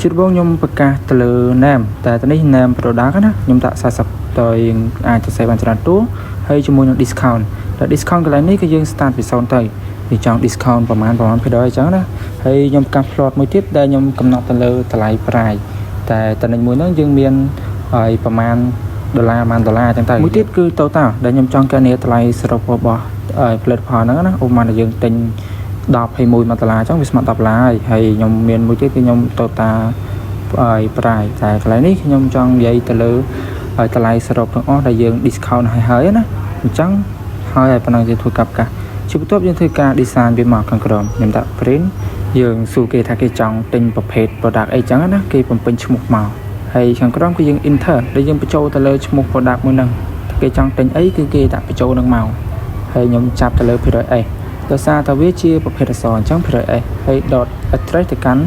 ជាដំបូងខ្ញុំប្រកាសទៅលើ name តែតនេះ name product ណាខ្ញុំដាក់40តើយើងអាចសរសេរបានច្រើនតួហើយជាមួយនឹង discount តែ discount កន្លែងនេះគឺយើង start ពី0ទៅយើងចង់ discount ប្រហែលប្រហែលភាគរយអញ្ចឹងណាហើយខ្ញុំប្រកាស float មួយទៀតដែលខ្ញុំកំណត់ទៅលើតម្លៃ price តែតំណែងមួយហ្នឹងយើងមានហើយប្រហែលដុល្លារប្រហែលដុល្លារអញ្ចឹងទៅមួយទៀតគឺ total ដែលខ្ញុំចង់គណនាតម្លៃសរុបរបស់ផលិតផលហ្នឹងណាឧបមាថាយើងទិញ10ហើយ1 1ដុល្លារអញ្ចឹងវាស្មើ10ដុល្លារហើយហើយខ្ញុំមានមួយទៀតគឺខ្ញុំ total ហើយ price តែកន្លែងនេះខ្ញុំចង់និយាយទៅលើតម្លៃសរុបទាំងអស់ដែលយើង discount ហើយហើយណាអញ្ចឹងហើយឲ្យប៉ុណ្ណឹងយើងធ្វើកាប់កាសជាបន្ទាប់យើងធ្វើការ design វាមកខាងក្រោមខ្ញុំដាក់ print យើងសួរគេថាគេចង់ទិញប្រភេទ product អីចឹងណាគេបំពេញឈ្មោះមកហើយខាងក្រោមគឺយើង enter ដែលយើងបញ្ចូលទៅលើឈ្មោះ product មួយហ្នឹងគេចង់ទិញអីគឺគេដាក់បញ្ចូលនឹងមកហើយខ្ញុំចាប់ទៅលើភាគរយ S ដោយសារតែវាជាប្រភេទអក្សរអញ្ចឹងភាគរយ S ហើយ dot address ទៅកាន់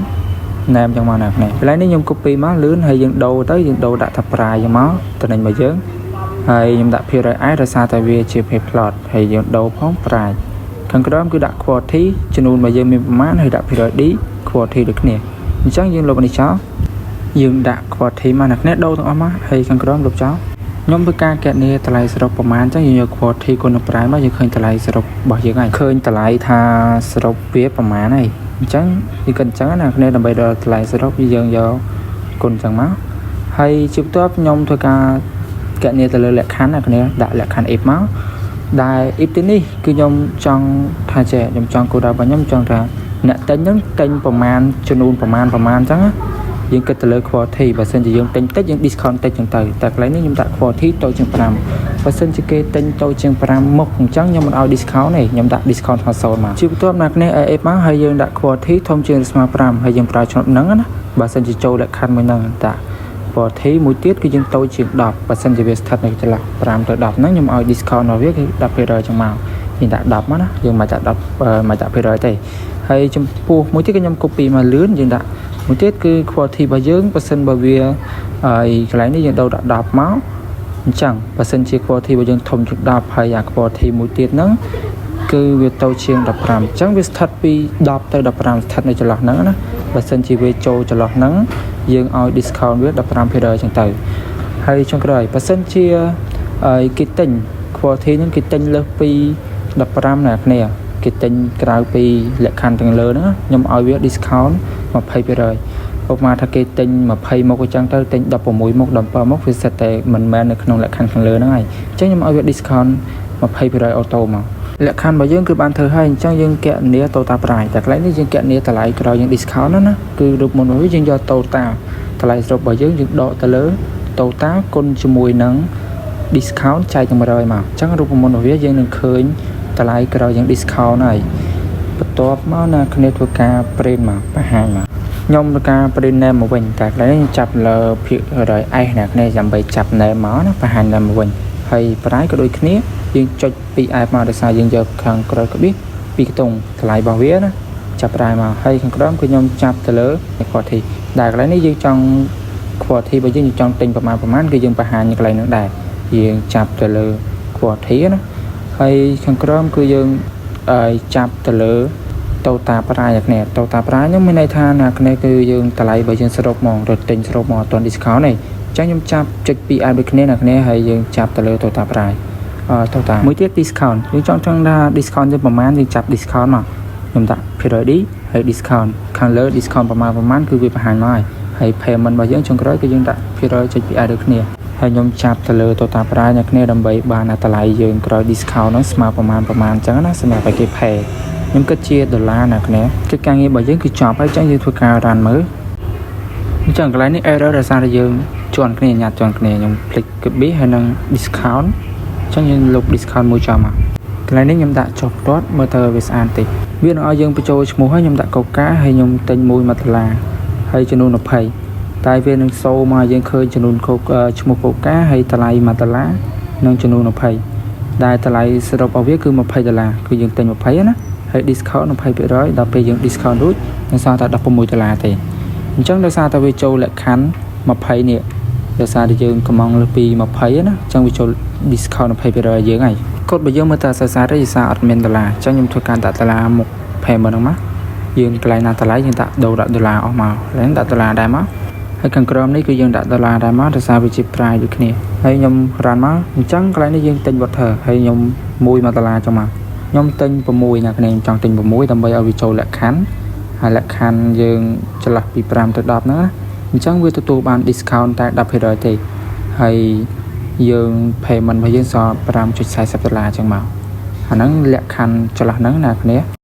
name ចឹងមកណាគ្នាកន្លែងនេះខ្ញុំ copy មកលឿនហើយយើងដូរទៅយើងដូរដាក់ថា price ចឹងមកតំណែងរបស់យើងហើយខ្ញុំដាក់ភាគរយ S ដោយសារតែវាជាប្រភេទ float ហើយយើងដូរផង price ខាងក្រោមគឺដាក់ quantity ចំនួនរបស់យើងមានប្រមាណហើយដាក់ភាគរយ D quantity ដូចគ្នាអញ្ចឹងយើងលុបនេះចោលយើងដាក់ quantity មកអ្នកគ្នាដូរទាំងអស់មកហើយខាងក្រោមលុបចោលខ្ញុំធ្វើការគណនាតម្លៃសរុបប្រមាណអញ្ចឹងយើងយក quantity គុណនឹង price មកយើងឃើញតម្លៃសរុបរបស់យើងហើយឃើញតម្លៃថាសរុបវាប្រមាណហើយអញ្ចឹងយើងគិតអញ្ចឹងណាគ្នាដើម្បីដល់តម្លៃសរុបយើងយកគុណអញ្ចឹងមកហើយជាបន្ទាប់ខ្ញុំធ្វើការគណនាទៅលើលក្ខខណ្ឌណាគ្នាដាក់លក្ខខណ្ឌ if មកដែល if ទីនេះគឺខ្ញុំចង់ថាចេះខ្ញុំចង់គោលដៅរបស់ខ្ញុំចង់ថាអ្នកទិញហ្នឹងទិញប្រមាណចំនួនប្រមាណប្រមាណអញ្ចឹងណាយើងគិតទៅលើ quantity បើសិនជាយើងទិញតិចយើង discount តិចចឹងទៅតែកន្លែងនេះខ្ញុំដាក់ quantity តូចជាង5បើសិនជាគេទិញតូចជាង5មុខអញ្ចឹងខ្ញុំមិនឲ្យ discount ទេខ្ញុំដាក់ discount ថា0មកជាបន្ទាប់អ្នកគ្នា if មកហើយយើងដាក់ quantity ធំជាងឬស្មើ5ហើយយើងប្រើឆ្នុចហ្នឹងណាបើសិនជាចូលលក្ខខណ្ឌមួយហ្នឹងដាក់ quantity មួយទៀតគឺយើងតូចជាង10បើសិនជាវាស្ថិតនៅចន្លោះ5ទៅ10ហ្នឹងខ្ញុំឲ្យ discount របស់វាគឺ10%ចឹងមកយើងដាក់10មកណាយើងមិនដាក់10មិនដាក់ភាគរយទេហើយចំពោះមួយទៀតគឺខ្ញុំ copy មកលឿនយើងដាក់មួយទៀតគឺ quantity របស់យើងបើសិនបើវាហើយកន្លែងនេះយើងដូរដាក់10មកអញ្ចឹងបើសិនជា quantity របស់យើងធំជាង10ហើយអា quantity មួយទៀតហ្នឹងគឺវាទៅជាង15អញ្ចឹងវាស្ថិតពី10ទៅ15ស្ថិតនៅចន្លោះហ្នឹងណាបើសិនជាវាចូលចន្លោះហ្នឹងយើងឲ្យ discount វា15%អញ្ចឹងទៅហើយចុងក្រោយបើសិនជាគេទិញ quantity ហ្នឹងគេទិញលើសពី15ណាគ្នាគេទិញក្រៅពីលក្ខខណ្ឌទាំងលើហ្នឹងខ្ញុំឲ្យវា discount 20%ឧបមាថាគេទិញ20មុខអញ្ចឹងទៅទិញ16មុខ17មុខវាសិតតែមិនមែននៅក្នុងលក្ខខណ្ឌខាងលើហ្នឹងហើយអញ្ចឹងខ្ញុំឲ្យវា discount 20% auto មកលក្ខខណ្ឌរបស់យើងគឺបានធ្វើហើយអញ្ចឹងយើងគណនា total price តែកន្លែងនេះយើងគណនាតម្លៃក្រោយយើង discount ណាណាគឺរូបមន្តរបស់វាយើងយក total តម្លៃសរុបរបស់យើងយើងដកទៅលើ total គុណជាមួយនឹង discount ចែកនឹង100មកអញ្ចឹងរូបមន្តរបស់វាយើងនឹងឃើញតម្លៃក្រោយយើង discount ហើយបន្ទាប់មកណាគ្នាធ្វើការ print មកបង្ហាញមកខ្ញុំធ្វើការ print name មកវិញតែកន្លែងនេះចាប់លើភាគរយ S ណាគ្នាដើម្បីចាប់ name មកណាបង្ហាញ name មកវិញហើយ price ក៏ដូចគ្នាយើងចុច 2F មកដោយសារយើងយកខាងក្រោយក្បៀសពីខ្ទង់តម្លៃរបស់វាណាចាប់ price មកហើយខាងក្រោមគឺខ្ញុំចាប់ទៅលើ quantity ដែលកន្លែងនេះយើងចង់ quantity របស់យើងយើងចង់ទិញប្រមាណប្រមាណគឺយើងបង្ហាញកន្លែងហ្នឹងដែរយើងចាប់ទៅលើ quantity ណាហើយខាងក្រោមគឺយើងចាប់ទៅលើ total price អ្នកគ្នា total price ហ្នឹងមានន័យថាអ្នកគ្នាគឺយើងតម្លៃបើយើងសរុបហ្មងរត់ទិញសរុបមកអត់ទាន់ discount ទេអញ្ចឹងខ្ញុំចាប់ចុច2 app ដូចគ្នាអ្នកគ្នាហើយយើងចាប់ទៅលើ total price អឺ total មួយទៀត discount យើងចង់ចង់ថា discount យើងប្រហែលយើងចាប់ discount មកខ្ញុំដាក់ period ហើយ discount ខាងលើ discount ប្រហែលប្រហែលគឺវាបង្ហាញមកហើយហើយ payment របស់យើងចុងក្រោយគឺយើងដាក់ភាគរយចុច2 app ដូចគ្នាហើយខ្ញុំចាប់ទៅលើ total price អ្នកគ្នាដើម្បីបានតម្លៃយើងក្រោយ discount ហ្នឹងស្មើប្រហែលប្រហែលអញ្ចឹងណាសម្រាប់ឲ្យគេ pay ខ្ញុំគិតជាដុល្លារណាគ្នាកិច្ចការងាររបស់យើងគឺចប់ហើយអញ្ចឹងយើងធ្វើការ run មើលអញ្ចឹងកន្លែងនេះ error ដោយសារតែយើងជន់គ្នាញ៉ាត់ជន់គ្នាខ្ញុំភ្លេចក្បៀសហើយនឹង discount អញ្ចឹងយើងលុប discount មួយចោលមកកន្លែងនេះខ្ញុំដាក់ចុះផ្ទាត់មើលទៅវាស្អាតតិចវានឹងឲ្យយើងបញ្ចូលឈ្មោះហើយខ្ញុំដាក់កូកាហើយខ្ញុំទិញមួយ1ដុល្លារហើយចំនួន20តែវានឹងសូមកយើងឃើញចំនួនកូឈ្មោះកូកាហើយតម្លៃ1ដុល្លារនិងចំនួន20ដែលតម្លៃសរុបរបស់វាគឺ20ដុល្លារគឺយើងទិញ20ណាហើយ discount 20%ដល់ពេលយើង discount រួចនឹងសល់តែ16ដុល្លារទេអញ្ចឹងដោយសារតែវាចូលលក្ខខណ្ឌ20នេះដោយសារតែយើងកំងលើពី20ណាអញ្ចឹងវាចូល discount 20%យើងហើយកូដរបស់យើងមើលតែសរសើរទេដោយសារអត់មានដុល្លារអញ្ចឹងខ្ញុំធ្វើការដាក់ដុល្លារមុខ payment ហ្នឹងមក យើងកន្លែងណាតម្លៃយើងដាក់ដូរដាក់ដុល្លារអស់មកកន្លែងដាក់ដុល្លារដែរមកហើយខាងក្រោមនេះគឺយើងដាក់ដុល្លារដែរមកដោយសារវាជា price ដូចគ្នាហើយខ្ញុំ run មកអញ្ចឹងកន្លែងនេះយើងទិញ water ហើយខ្ញុំមួយ1ដុល្លារចុងមកខ្ញុំទិញ6ណាគ្នាខ្ញុំចង់ទិញ6ដើម្បីឲ្យវាចូលលក្ខខណ្ឌហើយលក្ខខណ្ឌយើងចន្លោះពី5ទៅ10ហ្នឹងណាអញ្ចឹងវាទទួលបាន discount តែ10%ទេហើយយើង payment របស់យើងសល់5.40ដុល្លារអញ្ចឹងមកអាហ្នឹងលក្ខខណ្ឌចន្លោះហ្នឹងណាគ្នា។